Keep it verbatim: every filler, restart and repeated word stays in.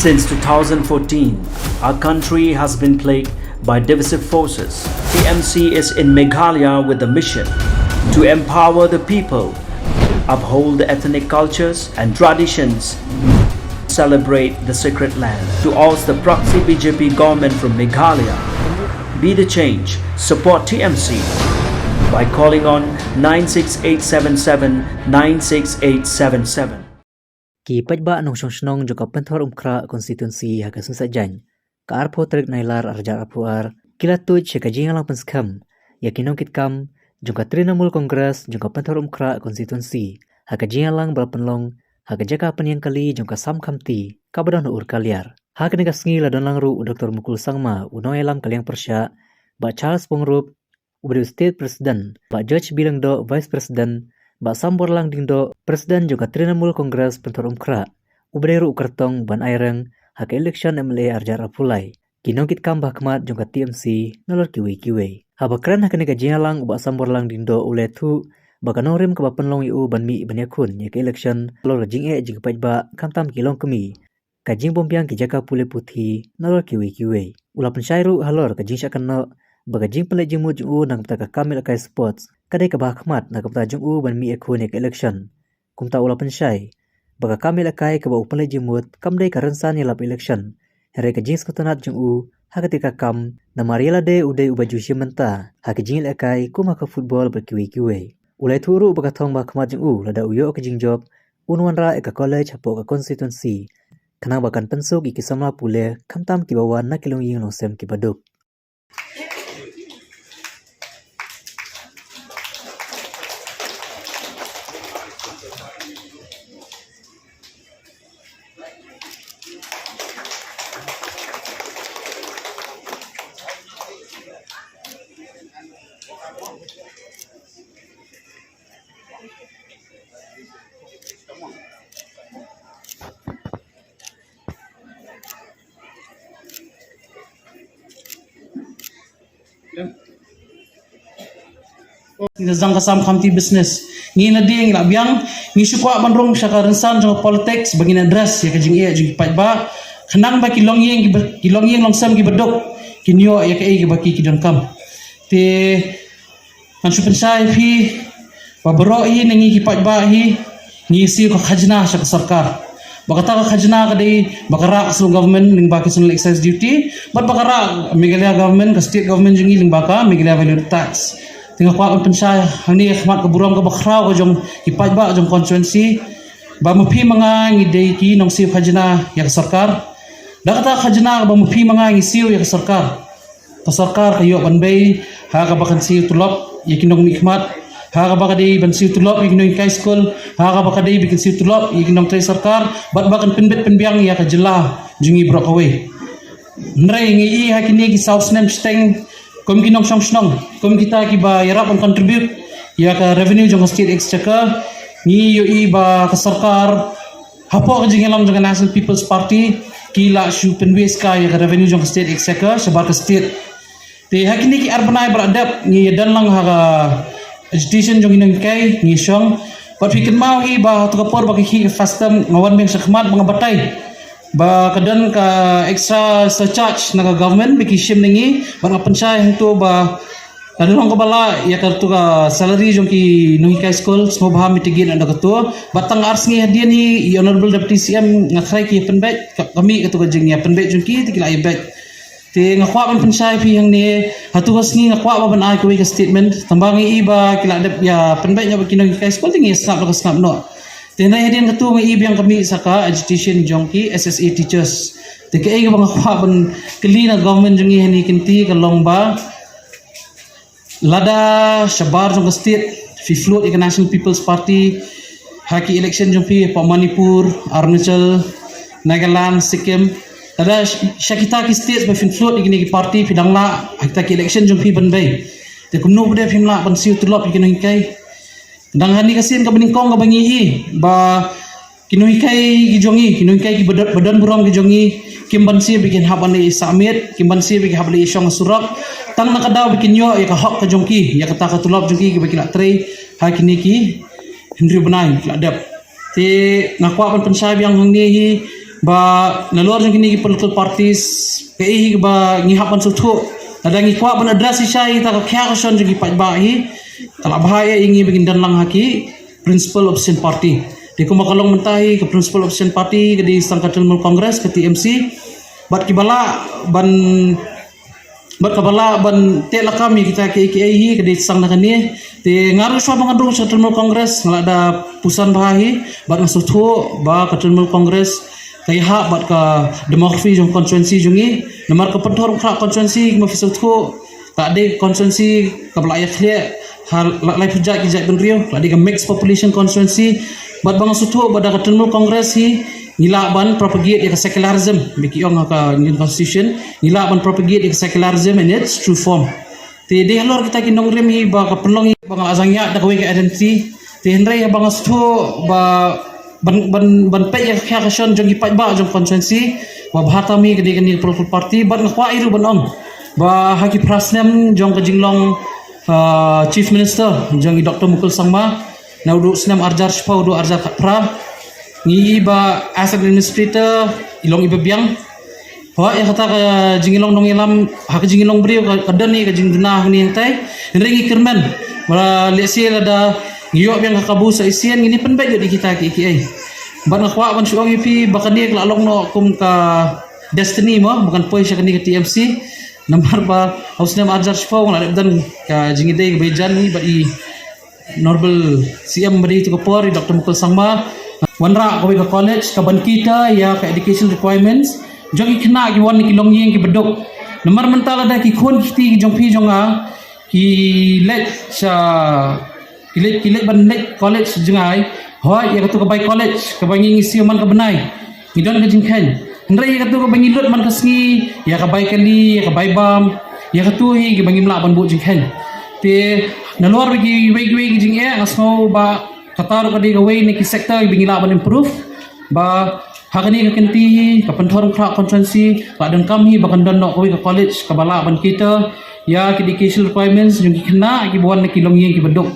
Since two thousand fourteen, our country has been plagued by divisive forces. T M C is in Meghalaya with the mission to empower the people, uphold the ethnic cultures and traditions, celebrate the sacred land. To oust the proxy B J P government from Meghalaya, be the change, support T M C by calling on nine six eight seven seven nine six eight seven seven. Ki paidbah nongshong shnong jong ka Pynthor Umkhrah constituency ha ka sngi Saitjaiñ, ka arphew tarik Nailar arhajar arphew ar, ki la tuid sha ka jingïalang pynskhem ïa ki nongkitkam jong ka Trinamool Congress jong ka Pynthor Umkhrah constituency ha ka jingïalang ba la pynlong ha ka jaka pynïeng kali jong ka Sam Khamti kaba don ha Urkaliar. Ha kane ka sngi la don lang ruh u Doctor Mukul Sangma, u nongïalam ka liang pyrshah, Bah Charles Pyngrope, uba dei u State President, Bah George B Lyngdoh, Vice President, Bah Samborlang Diengdoh, President jong ka Trinamool Congress Pynthor Umkhrah, uba dei ruh u kyrtong ban aireng ha ka election M L A arhajar arphew lai, ki nongkitkam ba ha khmat jong ka T M C, nalor kiwei kiwei. Haba kren ha kane ka jingïalang, u Bah Samborlang Diengdoh u la ïathuh ba ka nongrim kaba pynlong ïa u ban mih ban ïakhun ïa ka election halor ka jingeh jong ki paidbah, khamtam ki longkmie, ka jingbymbiang ki jaka pule puthi, nalor kiwei kiwei. U la pynshai ruh halor ka jingshah kynnoh ba ka jingpynleit jingmut jong u na ka bynta ka kam ïalehkai sports ka dei kaba ha khmat na ka bynta jong u ban mih ïakhun ïa ka election. Kumta u la pynshai ba ka kam ïalehkai kaba u pynleit jingmut kam dei ka rynsan ïalap election, hynrei ka jingsngewtynnat jong u ha katei ka kam, namar ïa lade u dei uba ju shim bynta ha ka jingïalehkai kum ha ka football bad kiwei kiwei. U la ïathuh ruh ba ka thong ba ha khmat jong u lada u ïoh ka jingjop, un wanrah ïa ka college hapoh ka constituency, khnang ba kan pynsuk ïa ki samla pule, khamtam kiba wan na ki longïing longsem kiba duk. Ngi da zang ka Sam Khamti Business. Ngi na dei ngi la biang, ngi shu kwah ban rung sha ka rynsan jong ka politics ba ngin address ïa ka jingeh jong ki paidbah, khnang ba ki longïing kiba, ki longïing longsem kiba duk kin ïoh ïa kaei kaba ki, ki donkam. Te ngan shu pynshai ïa phi ba baroh hi na ngi ki paidbah hi ngi siew ka khajna sha ka sorkar. Ba kata ka khajna ka dei ba ka rah ka state government lyngba ka Additional Excise Duty, bad ba ka rah Meghalaya government, ka state government jong ngi lyngba ka Meghalaya Value Added Tax. Te nga kwah ban pynshai hangne ha khmat ka burom kaba khraw ka jong ki paidbah jong constituency ba ma phi ma nga ngi dei ki nongsiew khajna ïa ka sorkar. Da kata ka khajna kaba ma phi ma nga ngi siew ïa ka sorkar, ka sorkar ka ïoh ban bei ha kaba kan siew tulop ïa ki nongmihkhmat, ha kaba ka dei ban siew tulop ïa ki nonghikai skul, ha kaba ka dei ba kan siew tulop ïa ki nongtrei sorkar, bad ba kan pynbit pynbiang ïa ka jylla jong ngi baroh kawei. Hynrei ngi i ha kine ki saw snem shiteng kum ki nongshong shnong, kum kita kiba ïarap ban contribute ïa ka revenue jong ka state exchequer, ngi ïohi ba ka sorkar hapoh ka jingïalam jong ka National People's Party ki la shu pynwei skai ïa ka revenue jong ka state exchequer shabar ka state. Te ha kine ki ar bnai ba la dep ngi ïa don lang ha ka agitation jong ki nonghikai, ngi shong. Bad phi kynmaw hi ba ha tu ka por ba ka khih ka FASTOM nga wan biang sha khmat ba nga batai ba ka don ka extra surcharge na ka government ba ki shim na ngi, bad nga pynshai hangto ba lada long kaba lah ïa katu ka salary jong ki nonghikai skul, sngewbha mitigate na katu. Bad tang ar sngi hadien hi i Honorable Deputy C M nga khreh ki pynbeit, ka, ka mih katu ka jingïapynbeit jong ki, te ki la ïabeit. Te nga kwah ban pynshai ïa phi hangne, hatu ka sngi nga kwah ba ban ai kawei ka statement, tangba ngi i ba ki la dep ïapynbeit ïa ba ki nonghikai skul, te ngi sngap da ka sngap noh. Te hynrei hadien katu ngi i biang ka mih sa ka agitation jong ki S S A teachers. Te kaei kaba nga kwah ban kylli na government jong ngi hangne kynti ka long ba lada shabar jong ka state phi float ïa ka National People's Party ha ki election jong phi hapoh Manipur, Arunachal, Nagaland, Sikkim, lada sh-, sha kita ki state ba phin float ïa kine ki party phi dang lah ha kita ki election jong phi ban bei, te kumno pat de phim lah ban siew tulop ïa ki nonghikai? Dang hangne ka sien kaba nyngkong kaba ngi i ba ki nonghikai ki jong ngi, ki nonghikai kiba don, ba don burom ki jong ngi, kim banse ba kin hap ban leit sah miet, kim banse ba kin hap leit shong ha surok. Tang na ka daw ba kin ïoh ïa ka hok ka jong ki, ïa kata ka tulop jong ki kiba ki la trei ha kine ki hynriew bnai ki la dep. Te nga kwah ban pynshai biang hangne hi, Ba nalor jong kine ki political parties, kaei hi ba ngi hap ban sngewthuh, lada ngi kwah ban address ïa kita ka khia ka shon jong ki paidbah hi, ka la bha ïa ngi ba ngin don lang ha ki principal opposition party. Te kumba ka long mynta hi, ka principal opposition party ka dei tang ka Trinamool Congress, ka T M C. Bad kiba lah ban bad kaba lah ban teh lakam ïa kita kiei kiei hi ka dei tang na kane. Te nga ruh shuwa ba nga dang sha Trinamool Congress nga la da puson bha hi, bad nga sngewthuh ba ka Trinamool Congress ka ïahap bad ka demography jong constituency jong ngi. Namar ka Pynthorumkhrah constituency kumba phi sngewthuh, ka dei constituency kaba la ïa khlieh ha la lai phew jait ki jaitbynriew, ka dei ka mixed population constituency. Bad ba nga sngewthuh ba da ka Trinamool Congress hi ngi lah ban propagate ïa ka secularism, ba ki ong ha ka Indian Constitution, ngi lah ban propagate ïa ka secularism in its true form. Te dei halor kita ki nongrim hi ba ka pynlong hi ba nga la jang ïa da kawei ka identity. Te hynrei ba nga sngewthuh ba ban ban ban peit ïa ka khia ka shon jong ki paidbah jong constituency, ba bha tam hi ka dei kane ka political party. Bad nga kwah ïa ruh ban ong ba ha ki phra snem jong ka jinglong, ah, Chief Minister jong i Doctor Mukul Sangma, na u duk snem arjar shiphew u duk arjar khatphra, ngi i ba as an administrator i long i ba biang. Hooid, ïa kata ka jingïalong nongïalam ha ka jingïalong briew ka, ka don hi ka jingduna hangne hangtai. Hynrei ngi kyrmen ba lehse lada ngi ïoh biang ka kabu sa shisien, ngin ïa pynbeit ïa kita kiei kiei. Bad nga kwah ban shu ong ïa phi ba kane ka la long noh kum ka destiny mo ba kan poi sha kane ka T M C. Namar ba ha u snem arjar shiphew nga la dep don ka jingïadei kaba ïajan hi bad i Honorable C M ba dei tu ka por, i Doctor Mukul Sangma, wanrah kawei ka college ka ban kita ïa ka education requirements jong ki khynnah ki wan na ki longïing kiba duk. Namar mynta lada ki khun ki kti ki jong phi jong nga ki leit sha ki leit ki leit ban leit college jngai, hooid ïa katu ka bai college kaba ngi ngi siew man ka bnai ngi don ka jingkheiñ. Hynrei ïa katu kaba ngi lut man ka sngi, ïa ka bai kali, ïa ka bai bam, ïa katu hi kiba ngim lah ban buh jingkheiñ. Te nalor ba kiwei kiwei ki jingeh nga sngew ba kata ruh ka dei kawei na ki sector ba ngi lah ban improve. Ba ha kane ka kynti hi ka Pynthorumkhrah constituency ka donkam hi ba kan don noh kawei ka college kaba lah ban kita ïa ki education requirements jong ki khynnah kiba wan na ki longïing kiba duk.